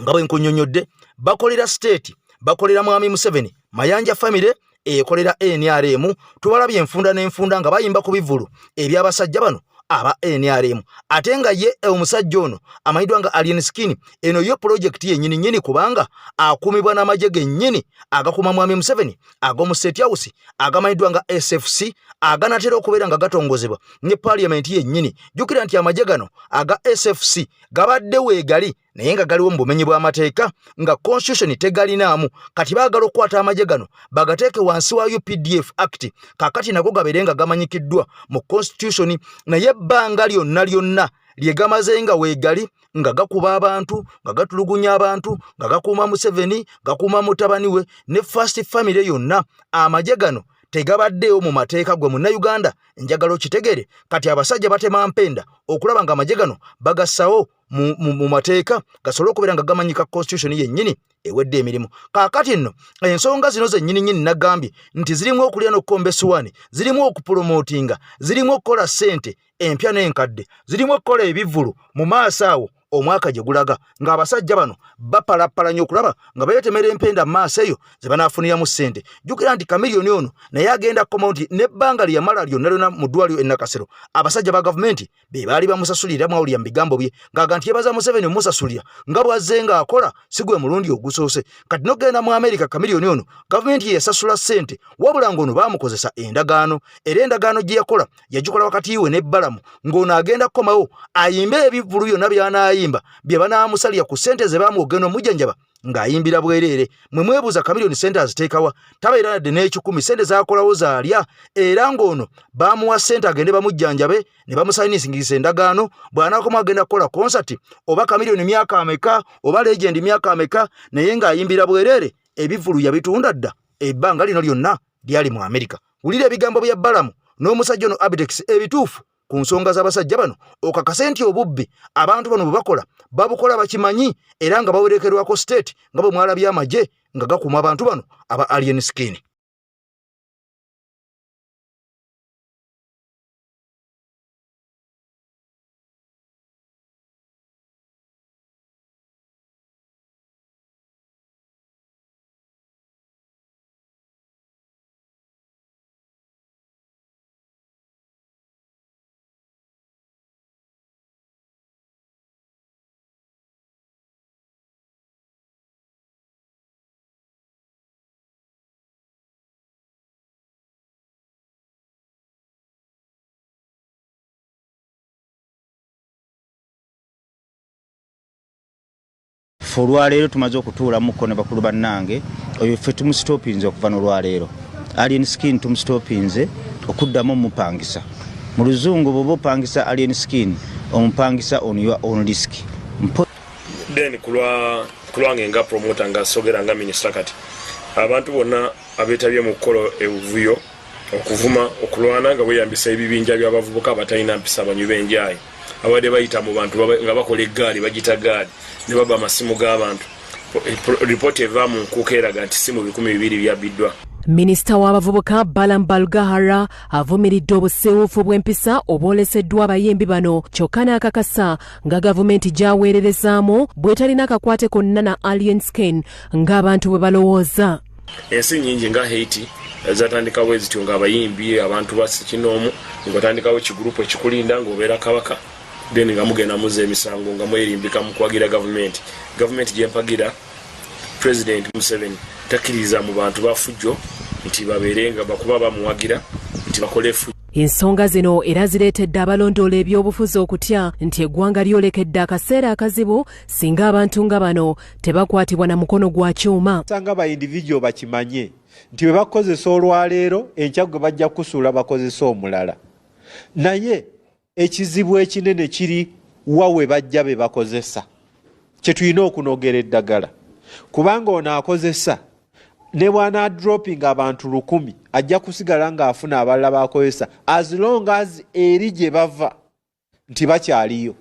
Speaker 1: nga bwe nkunnyonnyodde bakolera state, bakolera mwami Museveni. Mayanja family ekolera NRM. Tubalabye enfunda n'enfunda nga bayimba ku bivvulu eby'abasajja bano aba NRM, ate nga ye omusajja ono amanyiddwa nga Alien Skin, eno yo pulojekiti yennyini nnyini, kubanga akuumibwa n'amagye gennyini agakuuma mwami Museveni ag'omu State House agamanyiddwa nga SFC, aganatera okubeera nga gatongozebwa ne paaliyamenti yennyini. Jjukira nti amagye gano aga SFC gabadde weegali, naye nga galiwo mu bumenyi bw'amateeka, nga constitution tegalinaamu. Kati baagala okukwata amagye gano bagateeke wansi wa UPDF Act, kakati nago gabeere nga gamanyikiddwa mu constitution. Naye ebbanga lyonna lyonna lye gamaze nga weegali, nga gakuba abantu, nga gatulugunya abantu, nga gakuuma Museveni, gakuuma mutabani we ne first family yonna, amagye gano tegabaddeewo mu mateeka. Gwe Munnayuganda, njagala okitegere. Kati abasajja batema mpenda okulaba nga amagye gano bagassawo mu mateeka, gasobole okubeera nga gamanyika constitution yennyini ewedde emirimu. Kaakati nno ensonga zino zennyini nnyini nagambye nti zirimu okulya n'okukomba essuwaani, zirimu okupromotinga, zirimu okukola ssente empya n'enkadde, zirimu okukola ebivvulu mu maaso awo omwaka gye gulaga, ng'abasajja bano bapalapalanya okulaba nga beetemera empenda mu maaso eyo ze banaafuniramu ssente. Jjukira nti Chameleone ono naye agenda kukomawo, nti n'ebbanga lye yamala lyonna lyonna mu ddwaliro e Nakasero, abasajja ba gavumenti be baali bamusasulira. Mwawulira mu bigambo bye ng'aga nti yebaza Museveni omusasulira, nga bw'azze ng'akola si gwe mulundi ogusoose. Kati n'okugenda mu Amerika, Chameleone ono gavumenti ye yasasula ssente, wabula ng'ono baamukozesa endagaano, era endagaano gye yakola yagikola wakati we ne Balamu, ng'ono agenda kukomawo ayimbe ebivvulu byonna by'anaayimba bye banaamusalira ku ssente ze baamuwa okugenda omujjanjaba ng'ayimbira bwereere. Mwe mwebuuza Chameleone ssente aziteekawa? Tabeera yadde n'ekikumi, ssente z'akolawo zaalya. Era ng'ono baamuwa ssente agende bamujjanjabe ne bamusayinisigisa endagaano, bw'anaakoma agenda kukola konsati oba Chameleone myaka ameka oba legend myaka ameka, naye ng'ayimbira bwereere. Ebivvulu yabitunda dda, ebbanga lino lyonna lyali mu Amerika. Wulira ebigambo bya Balamu n'omusajja ono Abitex ebituufu ku nsonga z'abasajja bano, okakase nti obubbi abantu bano bwe bakola babukola bakimanyi era nga bawerekerwako state, nga bwe mwalabye amagye nga gakuuma abantu bano aba Alien Skin.
Speaker 2: Ffe olwaleero tumaze okutuulamuko ne bakulu bannange, oyo ffe tumusitopinze okuva n'olwaleero. Alien Skin tumusitopinze okuddamu omupangisa. Mu luzungu, bw'oba opangisa Alien Skin, omupangisa on your own risk.
Speaker 3: Then kulwange nga promoter, nga sogera nga minisita kati, abantu bonna abeetabye mu kukola ebuvuyo, okuvuma, okulwana nga bweyambisa ebibinja by'abavubuka abatalina mpisa, abanywi b'enjayi, abadde bayita mu bantu nga bakola eggaali, bagita gaali, ne baba amasimu g'abantu. Ripooti eva mu nkuuka eraga nti simu 200 byabbiddwa.
Speaker 4: Minisita w'abavubuka Balam Balgahara avumiridde obuseewuufu bw'empisa obwoleseddwa abayimbi bano, kyokka n'akakasa nga gavumenti gy'aweererezaamu bw'etalina kakwate konna na Alien Skin ng'abantu bwe balowooza.
Speaker 3: Ensi nyingi nga Haiti zatandikawo ezityo, ng'abayimbi, abantu basekinoomu, ngaotandikawo ekigurupu ekikulinda ng'obeera kabaka, then nga mugenda muza emisango nga mwerimbika mu kuwagira gavumenti. Gavumenti gyempagira, President Museveni, takkiriza mu bantu bafujjo nti babeere nga bakuba bamuwagira nti bakole efujjo.
Speaker 4: Ensonga zino era zireetedde abalondoola ebyobufuzi okutya nti eggwanga lyolekedde akaseera akazibu singa abantu nga bano tebakwatibwa na mukono gwa kyuma.
Speaker 12: Sanga ba individual bakimanye nti bwe bakozesa olwaleero, enkya gwe bajja kusuula bakozesa omulala. Naye ekizibu ekinene kiri wa we bajja be bakozesa, kye tulina okunogera eddagala, kubanga ono akozesa ne bw'anaadropinga abantu 1000, ajja kusigala ng'afuna abalala bakozesa as long as eri gye bava nti bakyaliyo.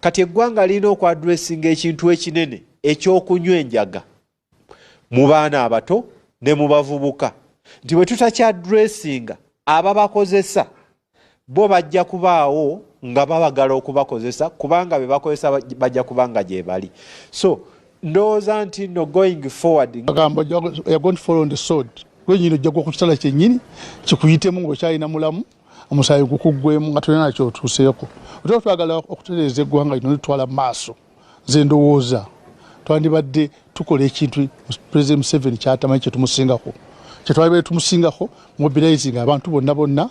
Speaker 12: Kati eggwanga lirina okwaddressinga ekintu ekinene ekyokunywa enjaga mu baana abato ne mu bavubuka, nti bwe tutakyaddressinga, ababakozesa bo bajja kubaawo nga babagala okubakozesa, kubanga be bakozesa bajja kubanga gye bali. So ndowooza nti no, going forward,
Speaker 13: agamba, "You are going to fall on the sword." Lwenyini ojja gwa ku kitala kyennyini kikuyitemu ng'okyalina mulamu, omusaayi gukuggwemu nga tolina nakyo otuuseeko. Otera twagala okutereeza eggwanga lino litwala mu maaso. Nze ndowooza twandibadde tukola ekintu President Museveni kyatamanyi, kyetumusingako, kyetwalibadde tumusingako, mobilizing abantu bonna bonna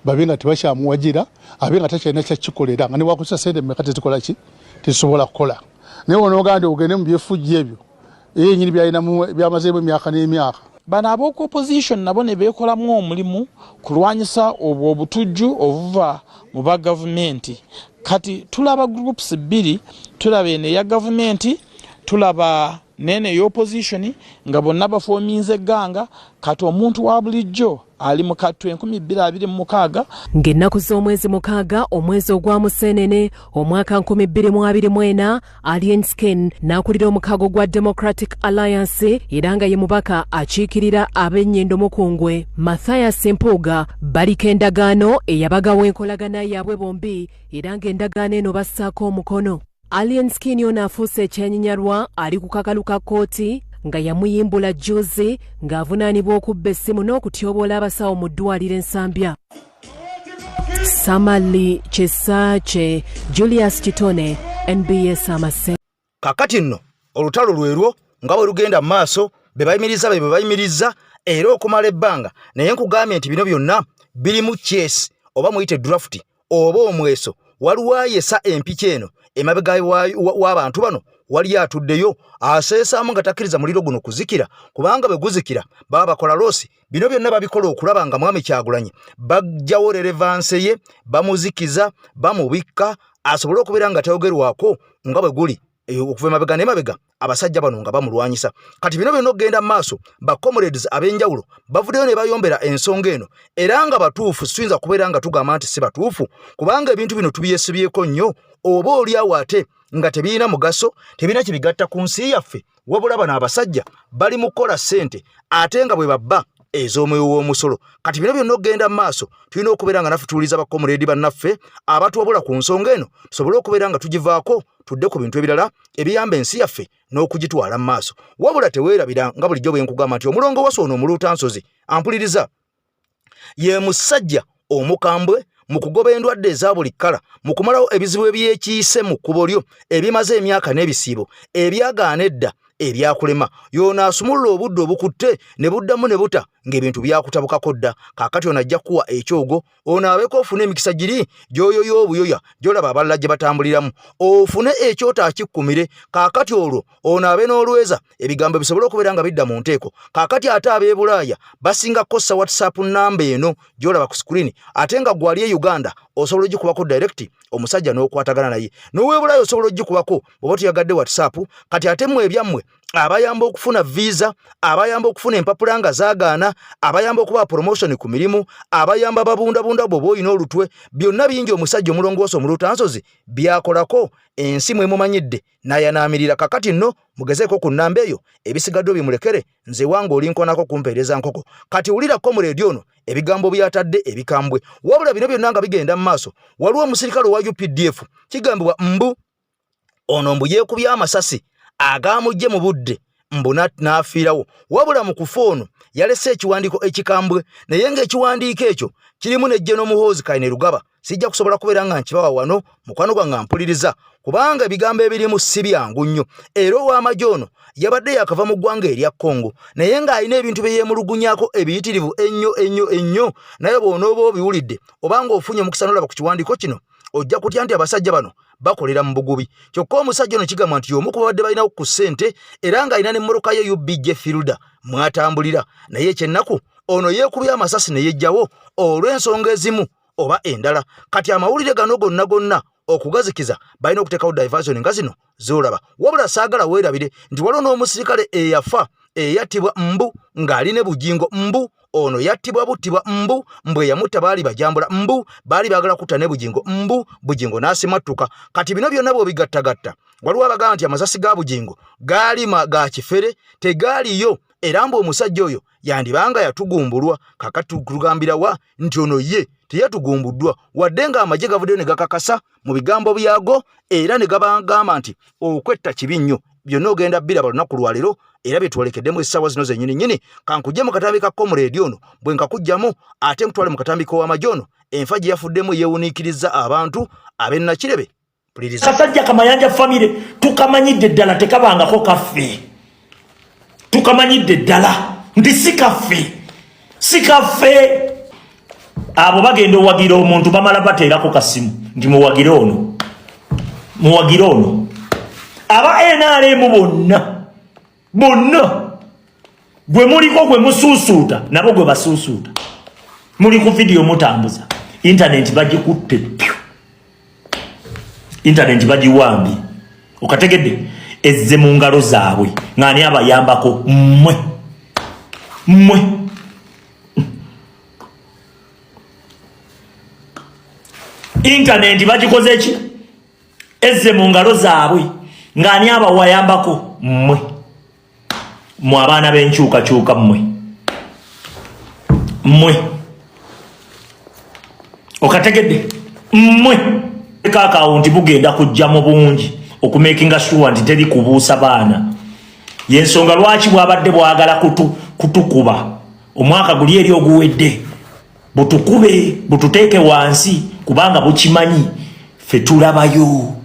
Speaker 13: babe nga tebakyamuwagira, abe nga takyalina kyakikolera, nga newakozesa sente mmeka tezikola ki, tezisobola kukola. Naye onoogamba nti ogende mu byefujjo ebyo, ye yenyini byalinamu byamazeemu emyaka n'emyaka.
Speaker 14: Bano ab'oku opposition nabo ne beekolamu omulimu kulwanyisa obwo obutujju obuva mu ba gavumenti. Kati tulaba groups bbiri, tulaba eno eya gavumenti, tulaba neeno ey'opposition, nga bonna baforminze egganga. Kati omuntu wa bulijjo ali mu kattu 2026.
Speaker 4: Ng'ennaku z'omwezi 6, omwezi ogwa Museenene, omwaka 2024, Alien Skin n'akulira omukago gwa Democratic Alliance era nga ye mubaka akiikirira ab'Ennyindo Mukungwe, Mathias Mpuuga, baliko endagaano eyabagawo enkolagana yaabwe bombi, era ng'endagaano eno bassaako omukono. Alien Skin ono afuuse ekyenyinyalwa, ali ku kakalu ka kkooti nga yamuyimbula jjuuzi ng'avunaanibwa okubba essimu n'okutyoboola abasawo mu ddwaliro Ensambya. Samali Kisaakye, Julius Kitone, NBS Amase.
Speaker 1: Kakati nno olutalo lwerwo nga bwe lugenda mu maaso, be bayimiriza be bayimiriza era okumala ebbanga. Naye nkugambye nti bino byonna birimu chess, oba muyite draft oba omweso. Waliwo ayesa empiki eno emabega w'abantu bano, waliyo atuddeyo aseesaamu nga takkiriza muliro guno kuzikira, kubanga bwe guzikira baba bakola loss. Bino byonna babikola okulaba nga mwami Kyagulanyi bajjawo relevance ye, bamuzikiza, bamubikka asobole okubeera nga tayogerwako nga bwe guli. Okuva emabega nemabega abasajja bano nga bamulwanyisa. Kati bino byonna okugenda mu maaso, ba comrades ab'enjawulo bavuddeyo ne bayombera ensonga eno, era nga batuufu. Situyinza kubeera nga tugamba nti si batuufu, kubanga ebintu bino tubyesibyeko nnyo, oba oliawo ate nga tebirina mugaso, tebirina kyebigatta ku nsi yaffe. Wabula bano abasajja bali mu kukola ssente, ate nga bwe babba ez'omwoyo w'omusolo. Kati bino byonna okugenda mu maaso, tulina okubeera nga naffe tuwuliza bakomuleedi bannaffe abatuwabula ku nsonga eno, tusobole okubeera nga tugivaako, tudde ku bintu ebirala ebiyamba ensi yaffe n'okugitwala mu maaso. Wabula teweerabira nga bulijjo bwe nkugamba nti omulongo wasi ono omuluutansozi ampuliriza ye musajja omukambwe mu kugoba endwadde eza buli kkala, mu kumalawo ebizibu ebyekiise mu kkubo lyo ebimaze emyaka n'ebisiibo ebyagaana edda ebyakulema. Y'ono asumulula obudde obukutte ne buddamu ne buta ng'ebintu byakutabukako dda. Kaakati ono ajja kukuwa ekyogo, ono abeeko ofune emikisa giri gy'oyoya obuyoya gy'olaba abalala gye batambuliramu, ofune ekyoto akikkumire. Kaakati olwo ono abe n'olweza ebigambo bisobole okubeera nga bidda mu nteeko. Kaakati ate ab'e Bulaaya basinga kukozesa WhatsApp namba eno gy'olaba ku screen, ate nga gwali e Uganda osobola ogikubako direct omusajja n'okwatagana naye, n'ow'e Bulaaya osobola ogikubako bw'oba toyagadde WhatsApp. Kati ate mmwe ebyammwe abayamba okufuna visa, abayamba okufuna empapula nga zaagaana, abayamba okuba promotion ku mirimu, abayamba babundabunda bw'oba olina olutwe, byonna bingi omusajja omulongoosa omulutansozi byakolako ensi mwemumanyidde nayanaamirira. Kakati nno mugezeeko ku nnamba eyo, ebisigadde obimulekere nze wange olinkonako kumpeereza nkoko. Kati wulira comrade ono ebigambo byatadde ebikambwe. Wabula bino byonna nga bigenda mu maaso, waliwo omusirikale owa UPDF, kigambibwa mbu ono mbu yeekubye amasasi agaamujje mu budde, mbu n'afiirawo. Wabula mu kufa ono yalese ekiwandiiko ekikambwe, naye ng'ekiwandiiko ekyo kirimu ne General Muhoozi Kainerugaba. Sijja kusobola kubeera nga nkibawa wano, mukwano gwange mpuliriza, kubanga ebigambo ebirimu si byangu nnyo. Era ow'amagye ono yabadde yakava mu ggwanga erya Congo, naye ng'alina ebintu bye yeemulugunyaako ebiyitirivu ennyo ennyo ennyo. Naye bw'onooba obiwulidde oba ng'ofunye omukisa n'olaba ku kiwandiiko kino, ojja kutya nti abasajja bano bakolera mu bugubi. Kyokka omusajja ono kigambwa nti y'omu ku babadde balinawo ku ssente, era ng'alina n'emmotoka ye UBJ Fielder mw'atambulira. Naye ekyennaku ono yeekubye amasasi ne yeggyawo olw'ensonga ezimu oba endala. Kati amawulire gano gonna gonna okugazikiza balina okuteekawo diversion nga zino z'olaba. Wabula saagala weerabire nti waliwo n'omusirikale eyafa, eyattibwa mbu ng'ali ne Bugingo, mbu ono yattibwa buttibwa, mbu mbwe yamutta baali bajambula, mbu baali baagala kutta ne Bugingo, mbu Bugingo n'asimattuka. Kati bino byonna bw'obigattagatta, waliwo abagamba nti amasasi ga Bugingo gaali ga kifere, tegaaliyo, era mbu omusajja oyo yandibanga yatugumbulwa. Kakati tugambira wa nti ono ye teyatugumbuddwa, wadde ng'amagye gavuddeyo ne gakakasa mu bigambo byago era ne gabagamba nti okwetta kibi nnyo. Byonna ogenda biraba lunaku lwaleero, era byetwolekeddemu essaawa zino zennyini nnyini. Kankujje mu katambi ka comrade ono, bwe nkakuggyamu ate nkutwale mu katambi k'owamagye ono enfa gye yafuddemu yeewuniikirizza abantu ab'e Nakirebe.
Speaker 15: Kasajja Kamayanja famire tukamanyidde ddala tekabangako kaffe, tukamanyidde ddala nti si kaffe, si kaffe. Abo bagenda owagira omuntu bamala bateerako kasimu nti muwagire ono, muwagire ono. Aba NRM bonna bonna gwe muliko gwe musuusuuta nabo gwe basuusuuta, muli ku vidiyo mutambuza intaneti, bagikutte pyu, intaneti bagiwambye, okategedde, ezze mu ngalo zaabwe. Ng'ani abayambako? Mmwe, mmwe. Intaneti bagikoze ki? Ezze mu ngalo zaabwe. Ng'ani abawayambako? Mmwe, mmwe abaana b'enkyukakyuka, mmwe, mmwe, okategedde, mmwe. Kakaawo nti bugenda kujja mu bungi okumakinga sure nti teri kubuusa baana. Yensonga lwaki bwabadde bwagala kutukuba omwaka guli eri oguwedde, butukube bututeeke wansi, kubanga bukimanyi ffe tulabayo,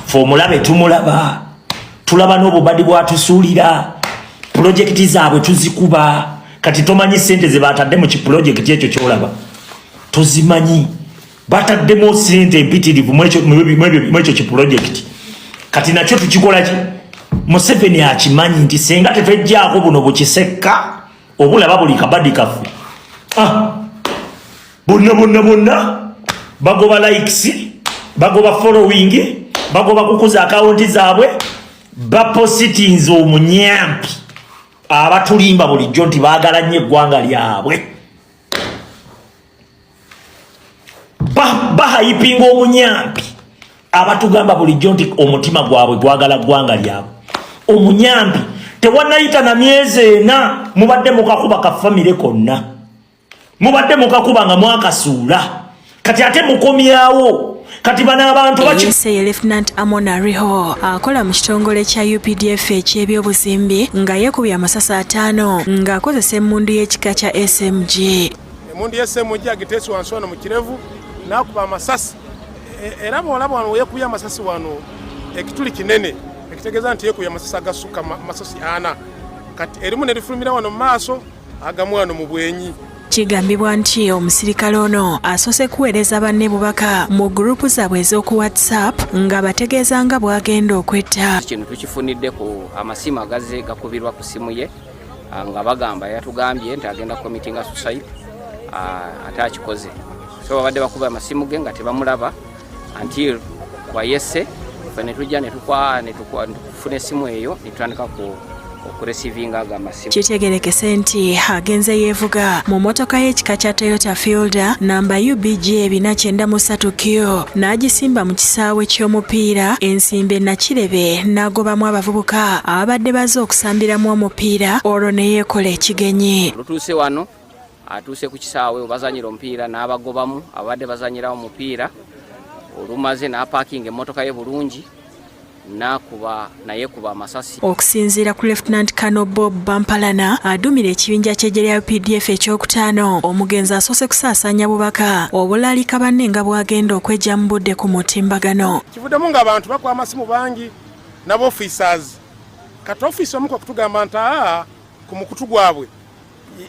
Speaker 15: fe omulabe tumulaba, tulaba n'obubadi bwatusuulira, pulojekiti zaabwe tuzikuba. Kati tomanyi sente ze batadde mu kipulojekiti ekyo kyolaba, tozimanyi. Bataddemu sente empitirivu mu ekyo kipulojekiti. Kati nakyo tukikola ki? Museveni akimanyi nti senga tetwejjaako buno bukisekka obulaba buli kabadi kaffe, bonna bonna bonna bagoba likes, bagoba following, Bagoba kukuza akawunti zaabwe, bapositinze omunyampi abatulimba bulijjo nti baagala nnyo eggwanga lyabwe. Bahayipinga omunyampi abatugamba bulijjo nti omutima gwabwe gwagala ggwanga lyabwe. Omunyampi tewanayita na myezi 4 mubadde mukakuba ka famire konna, mubadde mukakuba nga mwakasuula, kati ate mukomyawo. Kati bano abantu
Speaker 16: Yese Lieutenant Amon Ariho akola mu kitongole kya UPDF eky'ebyobuzimbi nga yeekubye amasasi 5 ng'akozesa emmundu y'ekika kya SMG.
Speaker 17: Emmundu ya SMG agiteese wansi wano mu kirevu n'akuba amasasi, era bw'olaba wano yeekubye amasasi wano ekituli kinene ekitegeeza nti yeekubye amasasi agasukka amasasi 4, kati erimu ne lifulumira wano mu maaso, agamu wano mu bwenyi.
Speaker 16: Kigambibwa nti omusirikale ono asoose kuweereza banne bubaka mu gurupu zaabwe ez'oku WhatsApp nga bategeeza nga bw'agenda okwetta.
Speaker 18: Kino tukifunidde ku amasimu agazze gakubirwa ku simu ye nga bagamba yatugambye nti agenda committinga suicide, ate akikoze. So babadde bakuba amasimu ge nga tebamulaba until kwayese ffe ne tujja ne tufuna essimu eyo ne tutandika ku okuresivinga aga amasimu.
Speaker 16: Kitegerekese nti agenze yeevuga mu mmotoka y'ekika kya Toyota Fielder namba UBG 493Q n'agisimba mu kisaawe ky'omupiira ensimbe Nakirebe n'agobamu abavubuka ababadde baze okusambiramu omupiira olwo ne yeekola ekigenyi.
Speaker 18: Lutuuse wano atuuse ku kisaawe webazanyira omupiira n'abagobamu ababadde bazanyirawo omupiira, olumaze n'apaakinga emmotoka ye bulungi nakuba naye kuba amasasi.
Speaker 16: Okusinziira ku Lieutenant Colonel Bob Bampalana adumira ekibinja ky'eggye lya UPDF ekyokutaano, omugenzi asoose kusaasaanya bubaka obulaalika banne nga bw'agenda okwejja mu budde ku mutimbagano.
Speaker 17: Kivuddemu ng'abantu bakuba amasimu bangi n'aba officers. Kati ofiisi omu kwe kutugamba nti aa ku mukutu gwabwe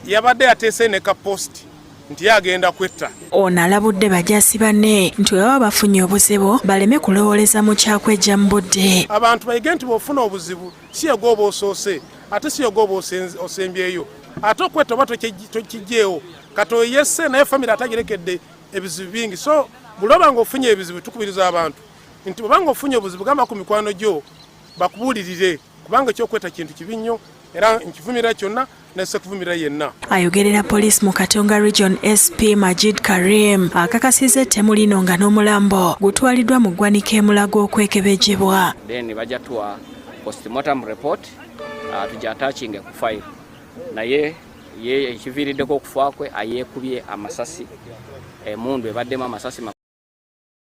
Speaker 17: yabadde yateese ne ka post nti agenda kwetta.
Speaker 16: Ono alabudde bajaasi banne nti bwe baba bafunye obuzibu baleme kulowooleza mu kyakwejja mu budde.
Speaker 17: Abantu bayige nti bw'ofuna obuzibu si yegwe oba osoose, ate si yegwe oba osembyeyo, ate okwetta oba tokiggyeewo. Kati oyo yesse naye famire ate agirekedde ebizibu bingi. So buli oba ng'ofunye ebizibu, tukubiriza abantu nti bw'oba ng'ofunye obuzibu gamba ku mikwano gyo bakubuulirire, kubanga ekyokwetta kintu kibi nnyo era nkivumirira kyonna nese kuvumirira yenna.
Speaker 16: Ayogerera poliisi mu Katonga Region SP Majid Karim akakasizza ettemu lino nga n'omulambo gutwaliddwa mu ggwanika e Mulago okwekebejjebwa.
Speaker 18: Then bajja tuwa postmortem report, tujja attachinge ku file, naye ye ekiviiriddeko okufa kwe ayeekubye amasasi, emundu ebaddemu amasasi